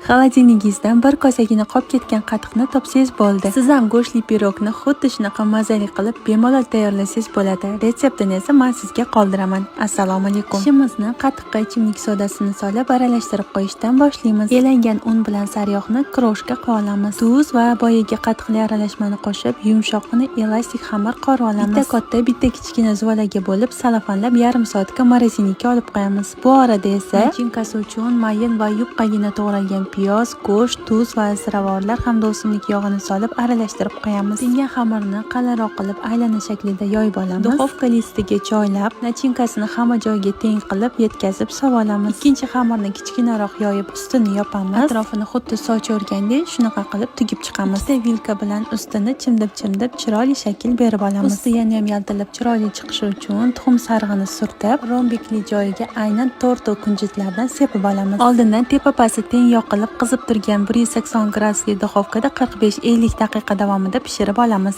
Холодильник ingizdan bir kosagina qolib ketgan qatiqni topsangiz bo'ldi. Siz ham go'shtli pirogni xuddi shunaqa mazali qilib bemalol tayyorlasangiz bo'ladi. Retseptini esa men sizga qoldiraman. Assalomu alaykum. Ishimizni qatiqqa ichimlik sodasini solib aralashtirib qo'yishdan boshlaymiz. Elangan un bilan sariyog'ni крошка qilib olamiz. Tuz va boyagi qatiqli aralashmani qo'shib, yumshoqqina elastik xamir qorib olamiz. Bitta katta, bitta kichkina zuvalaga bo'lib, salafanlab yarim soatga морозильник ka olib qo'yamiz. Bu orada esa начинка si uchun mayin va yupqagina to'g'ralgan piyoz, go'sht, tuz va ziravorlar hamda o'simlik yog'ini solib aralashtirib qo'yamiz. Tingan xamirni qalinroq qilib aylana shaklida yoyib olamiz. Duxovka listiga joylab, начинка sini hamma joyga teng qilib yetkazib solib olamiz. Ikkinchi xamirni kichkinaroq yoyib, ustini yopamiz. Atrofini xuddi soch o'rgandek shunaqa qilib tugib chiqamiz. Ikkita vilka bilan ustini chimdib-chimdib chiroyli shakl berib olamiz. Usti yana ham yaltirab chiroyli chiqishi uchun tuxum sarig'ini surtib, rombikli joyiga aynan to'rtta kunjutlardan sepib olamiz. Oldindan tepa pasti teng yoqilib, qizib turgan 180 gradusli duxovkada 45-50 daqiqa davomida pishirib olamiz.